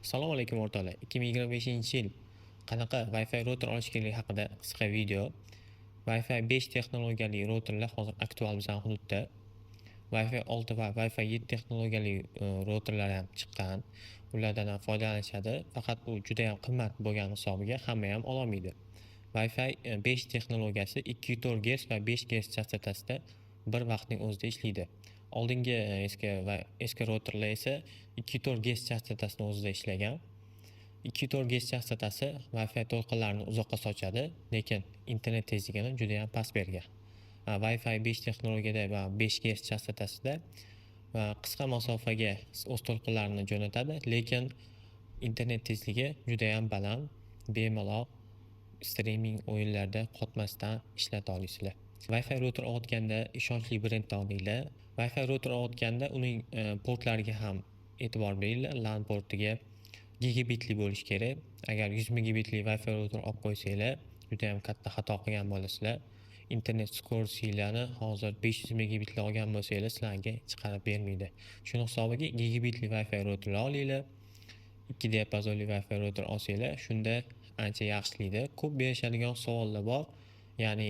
Assalomu alaykum, o'rtoqlar. 2025-yil qanaqa Wi-Fi router olish kerakligi haqida qisqa video. Wi-Fi 5 texnologiyali routerlar hozir aktual bizani hududda. Wi-Fi 6 va Wi-Fi 7 texnologiyali routerlar ham chiqqan. Ulardan ham foydalanishadi. Faqat u juda ham qimmat bo'lgani hisobiga hamma ham ololmaydi. Wi-Fi 5 texnologiyasi 2,4 Gz va 5 Gz chastotasida bir vaqtning o'zida ishlaydi. Oldingi eski va eski routerlar esa 2,4 Gz chastotasini o'zida ishlagan. 2,4 Gz chastotasi Wi-Fi to'lqinlarini uzoqqa sochadi, lekin internet tezligini juda ham past bergan. Wi-Fi 5 texnologiyada va 5 Gz chastotasida va qisqa masofaga o'z to'lqinlarini jo'natadi, lekin internet tezligi juda ham baland, bemalol streaming, o'yinlarda qotmasdan ishlata olasizlar. Wi-Fi router olayotganda ishonchli brenddan olinglar. Wi-Fi router olayotganda uning portlariga ham e'tibor beringlar. LAN portiga gigabitli bo'lishi kerak. Agar 100 megabitli Wi-Fi router olib qo'ysanglar, juda ham katta xato qilgan bo'lasizlar. Internet скорость inglarni hozir 500 megabitli olgan bo'lsanglar, sizlarga chiqarib bermaydi. Shuni hisobiga gigabitli Wi-Fi routerlar olinglar. 2 diapazonli Wi-Fi router olsanglar, shunda ancha yaxshi ishlaydi. Ko'p berishadigan savollar bor. Ya'ni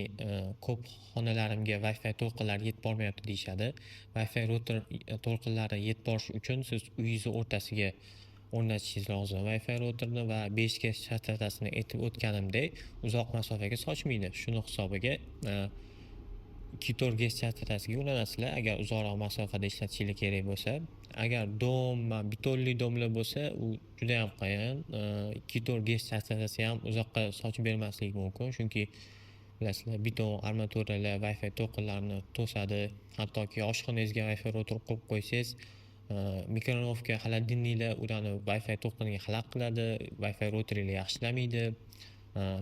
ko'p xonalarimga Wi-Fi to'lqinlari yetib bormayapti deyishadi. Wi-Fi router to'lqinlari yetib borishi uchun siz uyingizni o'rtasiga o'rnatishingiz lozim Wi-Fi routerni va 5 Gz chastotasini aytib o'tganimdek, uzoq masofaga sochmaydi. Shuni hisobiga 2,4 Gz chastotasiga ulanasizlar, agar uzoqroq masofada ishlatishinglar kerak bo'lsa. Agar дом, betonli дом lar bo'lsa, u judayam qiyin. 2,4 Gz chastotasi ham uzoqqa sochib bermasligi mumkin, chunki bilasizlar, beton armaturalar Wi-Fi to'lqinlarini to'sadi. Hattoki oshxonangizga Wi-Fi router qo'yib qo'ysangiz, микроволновка, холодильник lar ularni Wi-Fi to'lqiniga xalaqit qiladi, Wi-Fi routeringlar yaxshi ishlamaydi.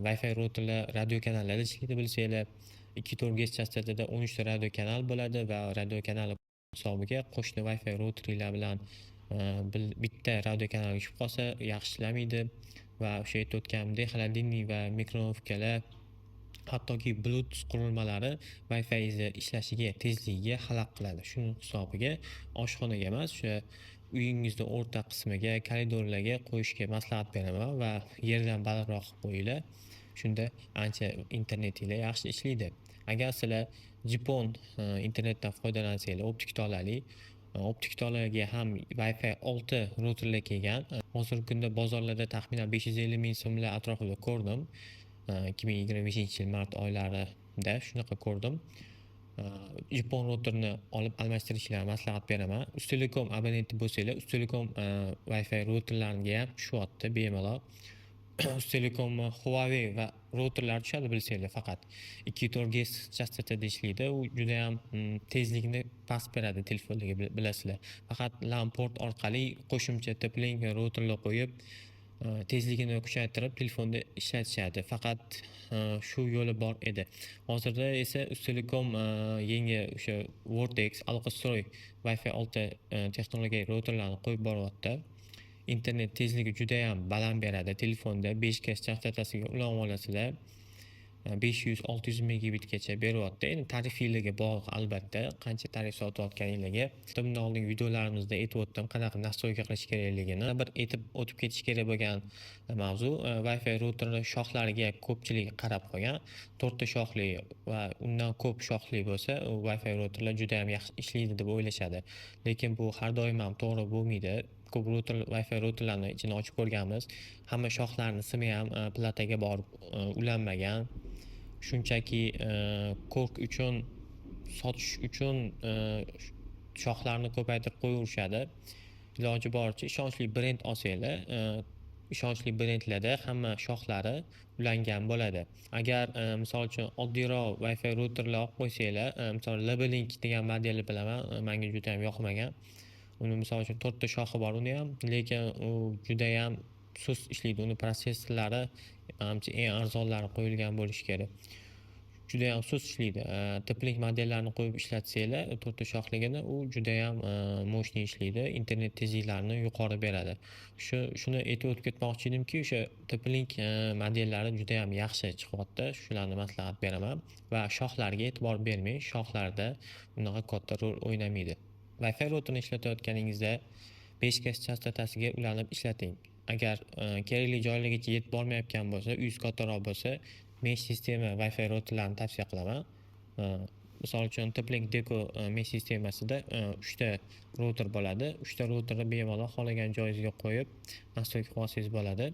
Wi-Fi routerlar radio kanallarda ishlaydi, bilsanglar. 2,4 Gz chastotada 13 ta radio kanal bo'ladi va radio kanal hisobiga qo'shni Wi-Fi routeringlar bilan bitta radio kanalga tushib qolsa, yaxshi ishlamaydi va o'sha aytib o'tganimdek, холодильник va микроволновка lar, hattoki Bluetooth qurilmalari Wi-Fi'ingizni ishlashiga, tezligiga xalaqit qiladi. Shuni hisobiga oshxonaga emas, o'sha uyingizni o'rta qismiga, koridorlarga qo'yishga maslahat beraman va yerdan balandroq qilib qo'yinglar. Shunda ancha internetinglar yaxshi ishlaydi. Agar sizlar GPON internetdan foydalansanglar, optik tolali, optik tolaga ham Wi-Fi 6 routerlar kelgan. Hozirgi kunda bozorlarda taxminan 550 ming so'mlar atrofida ko'rdim. 2025-yil mart oylarida shunaqa ko'rdim. GPON routerni olib almashtirishinglarni maslahat beraman. Uztelecom abonenti bo'lsanglar, Uztelecom Wi-Fi routerlariga ham tushyapti bemalol. Uztelecomni Huawei va routerlar tushadi, bilsanglar, faqat 2,4 Gz chastotada ishlaydi. U judayam tezlikni past beradi telefonlarga, bilasizlar. Faqat LAN port orqali qo'shimcha TP-Link routerlar qo'yib, tezligini kuchaytirib telefonda ishlatishadi. Faqat shu yo'li bor edi. Hozirda esa Uztelecom yangi o'sha Vortex, Aloqastroy Wi-Fi 6 texnologiya routerlarni qo'yib boryapti. Internet tezligi judayam baland beradi. Telefonda 5 Gz chastotasiga ulanib olasizlar. 500-600 megabitgacha beryapti. Endi tarifinglarga bog'liq albatta, qancha tarif sotayotganinglarga. Bundan oldingi videolarimizda aytib o'tdim, qanaqa настройка qilish kerakligini. Bir aytib o'tib ketish kerak bo'lgan mavzu, Wi-Fi routerni shoxlariga ko'pchilik qarab qolgan. 4 ta shoxli va undan ko'p shoxli bo'lsa, u Wi-Fi routerlar judayam yaxshi ishlaydi deb o'ylashadi. Lekin bu har doim ham to'g'ri bo'lmaydi. Ko'p router, Wi-Fi routerlarni ichini ochib ko'rganmiz. Hamma shoxlarni simi ham plataga borib ulanmagan. Shunchaki ko'rk uchun, sotish uchun shoxlarni ko'paytirib qo'yaverishadi. Iloji boricha ishonchli brend olsanglar, ishonchli brendlarda hamma shoxlari ulangan bo'ladi. Agar misol uchun oddiyroq Wi-Fi routerlar olib qo'ysanglar, misol LB-Link degan modelni bilaman, menga judayam yoqmagan. Uni misol uchun to'rtta shoxi bor uniyam, lekin u judayam sust ishlaydi. Uni protsessorlari manimcha eng arzonlari qo'yilgan bo'lishi kerak. Judayam sust ishlaydi. TP-Link modellarini qo'yib ishlatsanglar, to'rtta shoxligini, u judayam мощный ishlaydi. Internet tezliklarini yuqori beradi. Shuni aytib o'tib ketmoqchi edimki, o'sha TP-Link modellari judayam yaxshi chiqyapti. Shularni maslahat beraman va shoxlarga e'tibor bermang. Shoxlarda unaqa katta rol o'ynamaydi. Wi-Fi routerni ishlatayotganingizda 5 Gz chastotasiga ulanib ishlating. Agar kerakli joylargacha yetib bormayotgan bo'lsa, uyingiz kattaroq bo'lsa, mesh sistema Wi-Fi routerlarni tavsiya qilaman. Misol uchun, TP-Link Deco mesh sistemasida 3 ta router bo'ladi. 3 ta routerni bemalol xohlagan joyingizga qo'yib, настройка qilib olsangiz bo'ladi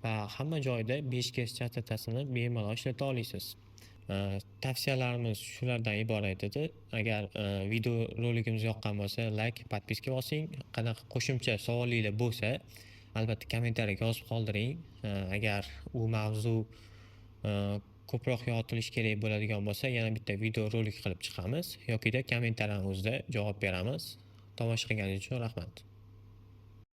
va hamma joyda 5 GHz chastotasini bemalol ishlata olasiz. Tavsiyalarimiz shulardan iborat edi. Agar video roligimiz yoqqan bo'lsa, layk, подписка bosing. Qanaqa qo'shimcha savolinglar bo'lsa, albatta kommentariyaga yozib qoldiring. Agar u mavzu ko'proq yoritilishi kerak bo'ladigan bo'lsa, yana bitta video rolik qilib chiqamiz yokida kommentariyani o'zida javob beramiz. Tomosha qilganingiz uchun rahmat.